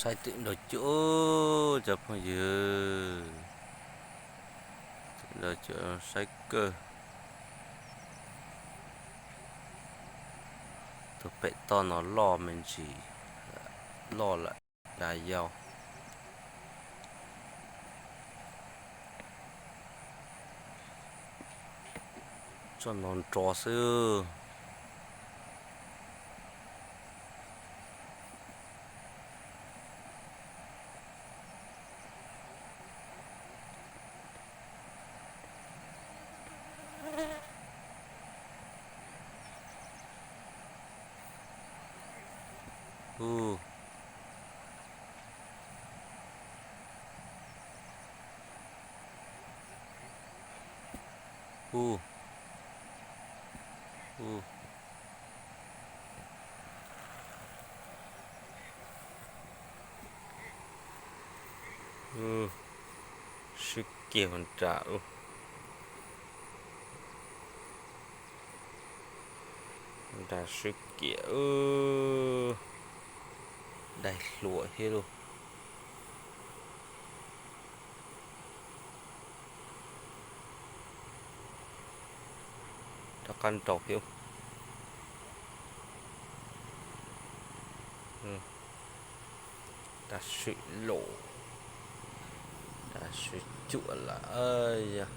Saib twm nrau cuam, cov phooj ywg, twm nrau cuam saib kawg. Tus pem toj no loj me ntsis, loj lawm, ya yau. Tsob no nro xwb. Ub. Ub. Ub. Ub, swb kiag nram ub. Nram swb kiag ub. Daig hluas thiab lauj. Rov qab nrau thiab. Rov swb los, rov swb cuam lawm yog.